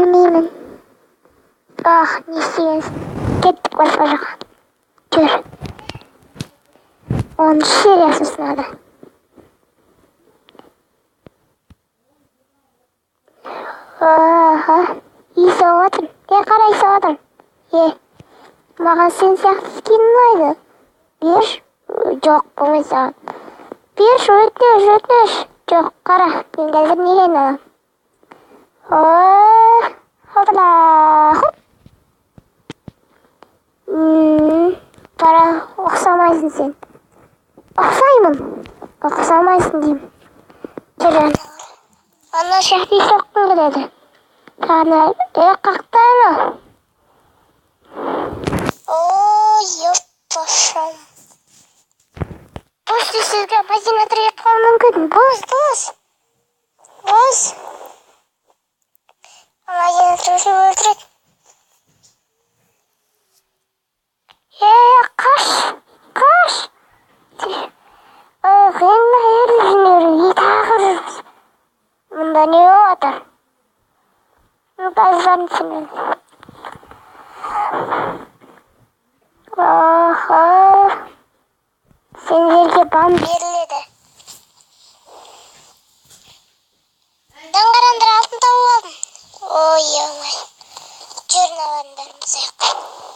Білмеймін. Ах, не істегенсің. Кеттік басқа жаққа. Жүр. 10-сериясы сынады. Аха, иіс алып жатырмын. Е, қара, иіс алып жатырмын. Е, маған сен сияқты скин ұнайды. Берші. Жоқ, болмайды саған. Берші, өтініш, өтініш. Жоқ, қара, мен қазір неден аламын? О, хопла, хоп. Бара, ұқсамайсың сен. Ұқсаймын. Ұқсамайсың деймін. Жүр, ана сияқты иіс соққым келеді. Ана, е, қақта анау. Ой, ёппашам. Бос сізге мадина келіп қалуы мүмкін. Бос, бос. Бос. Мадина өзін өлтіреді. Е, қаш, қаш. Тағы жүрміз. Мұнда не болып жатыр? Қазір бәрін түсінемін. Аха. Сендерге бан беріледі. Мындан қараңдар, алтын тауып алдым. Ой, ой. Жүр, мыналардың бәрін бұзайық.